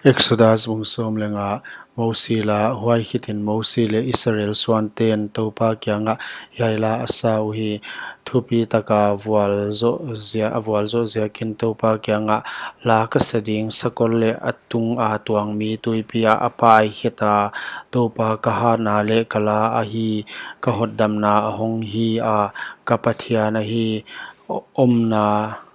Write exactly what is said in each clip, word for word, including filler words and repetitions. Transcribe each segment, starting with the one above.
Exodus bung sawm leh nga. Mosi la. Huai khitin Mosi leh Israel suanten Toupa kiangah hiai la a sa uhi: Thupi taka vualzoh zia-, a vualzoh ziakin Toupa kiangah la ka sa ding: Sakol leh a tunga tuangmi tuipi ah a pai kheta, Toupa ka hatna leh ka la ahi, ka hotdamna a hong hi a, ka Pathian ahi, omna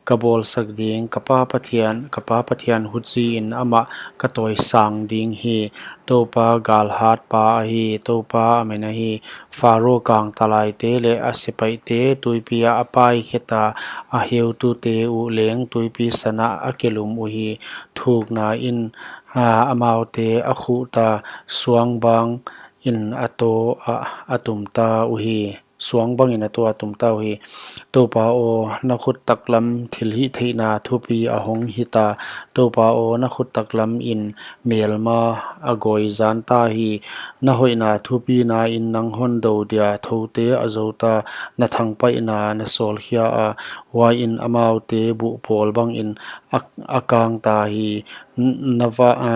ka bawlsak ding, ka Pa Pathian, ka Pa Pathian. Huchiin amah ka tawisang ding hi. Toupa galhatpa ahi, Toupa a min ahi. Pharo kangtalaite leh a sepaihte tuipi ah a pai kheta, a heutute uh leng tuipi san ah a kelum uhi. Thukna in, a, amaute a khuhta, suangbang in a taw ah a tumta uhi. Suangbang in a taw a tumta uhi. Toupa aw, na khut taklam thilhihtheihna thupi a hong hita. Toupa aw, na khut taklam in melma a gawi zanta hi. Na hoihna thupina in nang hon dou dia thoute a zouta, na thangpaihna na sawlkhia a, huaiin amaute buh pawl bangin a, a kangta hi. N-, na va-, a,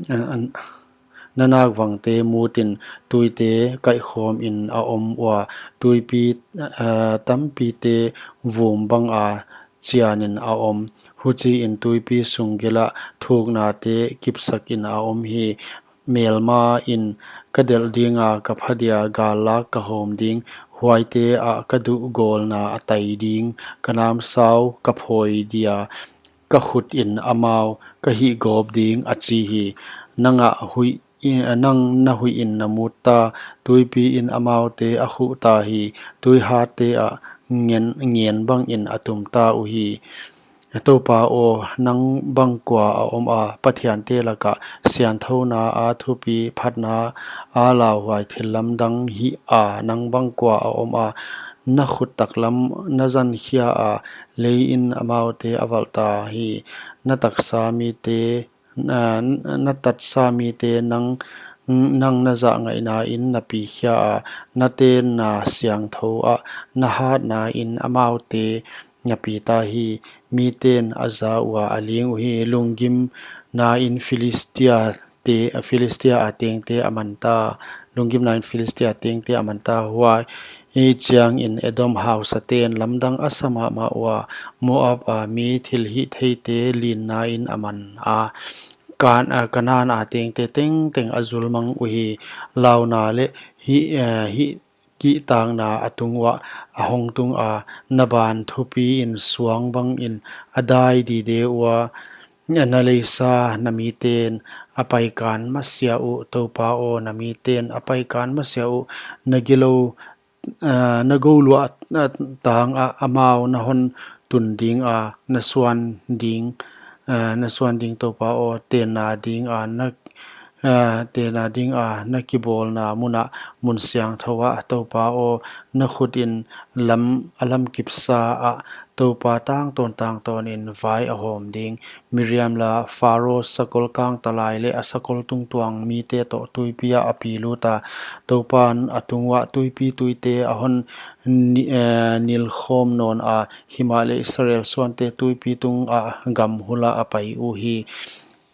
a, a, na nakvangte mutin tuite kaihkhawmin a om ua, tuipi, a, tampite vum banga chianin a om. Huchiin tuipi sung gelh ah thuknate kipsakin a om hi. Melma in ka delh dinga, ka pha dia gallak ka hawm ding, huaite ah ka duhgawlna a tai ding, ka namsau ka phawi dia, ka khutin amau ka hihgawp ding, a chi hi. Nang ah huih, nang na huihin na mutta, tuipi in amaute a khuhta hi, tuihatte ah ngen, ngen bangin a tumta uhi. Toupa aw, nang bang kua a om a, pathiante lakah siangthouna a thupi, phatna a lauhuai thillamdang hih a, nang bang kua a om a, na khut taklam na zankhia a, leiin amaute a valhta hi. Na taksa mite, na, na tatsa mite nang, nang na zahngaihna in na pikhia a, na tenna siangthou ah na hatna in amaute na pita hi. Miten a za ua a ling uhi. Lunggimna in Philistia te, Philistia a tengte a manta. Lunggimna in Philistia tengte a manta. Huai chiangin Edom hausaten lamdang a sa mahmah ua, Moab a mi thilhihtheite linna in a man a, Kan-, a, Kanan a tengte tengteng a zulmang uhi. Launa leh hih, a, hih kihtakna a tung uah a hong tung a, na ban thupi in suang bangin a dai dide ua, na leisa na miten a paikan masiah uh, Toupa aw, na miten a paikan masiah uh, na gilou, a, na gouluah, a, tang ah amau na hon tun ding a, na suan ding, a, na suan ding, Toupa aw, tenna ding a na, a, tenna ding a na kibawlna mun ah, mun siangthou ah, Toupa aw, na khut in lam, a lam kipsa ah, Toupa tangtawn tangtawn in vai a hawm ding. Miriam la. Pharo sakol kangtalai leh a sakol tungtuang mite toh tuipi ah a pi lut a, Toupan a tung uah tuipi tuite a hon ni-, eh, nilkhawm nawn a, himahleh Israel suante tuipi tungah gam hul ah a pai uhi.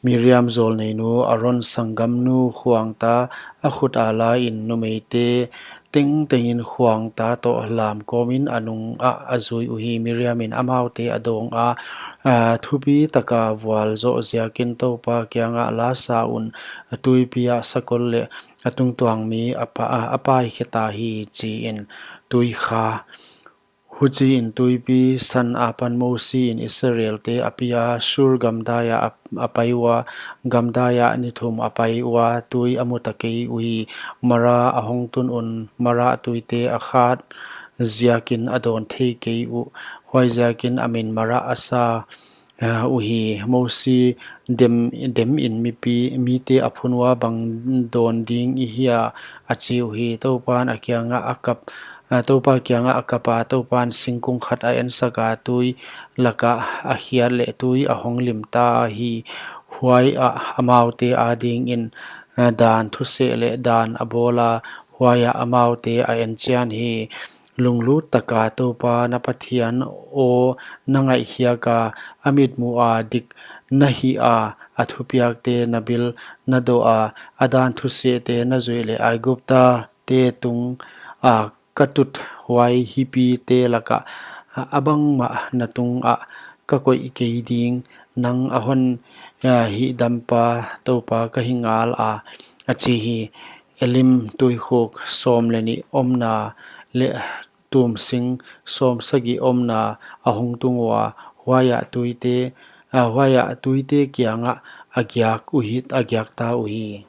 Miriam zawlneinu Aron sanggamnu khuangta a khut a la in, numeite tengteng in khuangta toh lamkawm in a nung ah a zui uhi. Miriam in amaute a dawng a, a, thupi taka vualzoh ziakin Toupa kiangah la sa un, a, tuipi ah sakol leh a tungtuang mi a pa-, a, a pai kheta hi, chi in tui kha. Huchiin tuipi san apan Mosi in Israelte a pi a, Shur gamdai ah a, a pai ua, gamdai ah ni thum a pai ua, tui a mu ta kei uhi. Marah a hong tun un, Marah tuite a khat ziakin a dawn thei kei uh, huaiziakin a min Marah a sa, a, uhi. Mosi dem, dem in mipi, mite a phun ua, bang dawn ding i hia, a chi uhi. Toupan a kiangah a kap, a, Toupa kiangah a kap a, Toupan singkung khat a ensak a, tui lakah a khiat leh tui a hong lim ta hi. Huai ah amaute adingin, a, dan thuseh leh dan a bawl a, huai ah amaute a enchian hi. Lunglut taka Toupa na Pathian aw na ngaihkhiak a, a mitmuh a dik na hiha, a thupiakte na bil na doha, a dan thusehte na zuih leh Aiguptate tunga ka tut huai hipite lakah a bangmah na tungah ka koih kei ding. Nang a hon hihdampa TOUPA ka hi ngala, a chi hi. Elim tuikhuk sawm leh nih omna leh tumsing sawmsagih omna a hongtung ua, huaiah tuite kiangah a giakta uhi.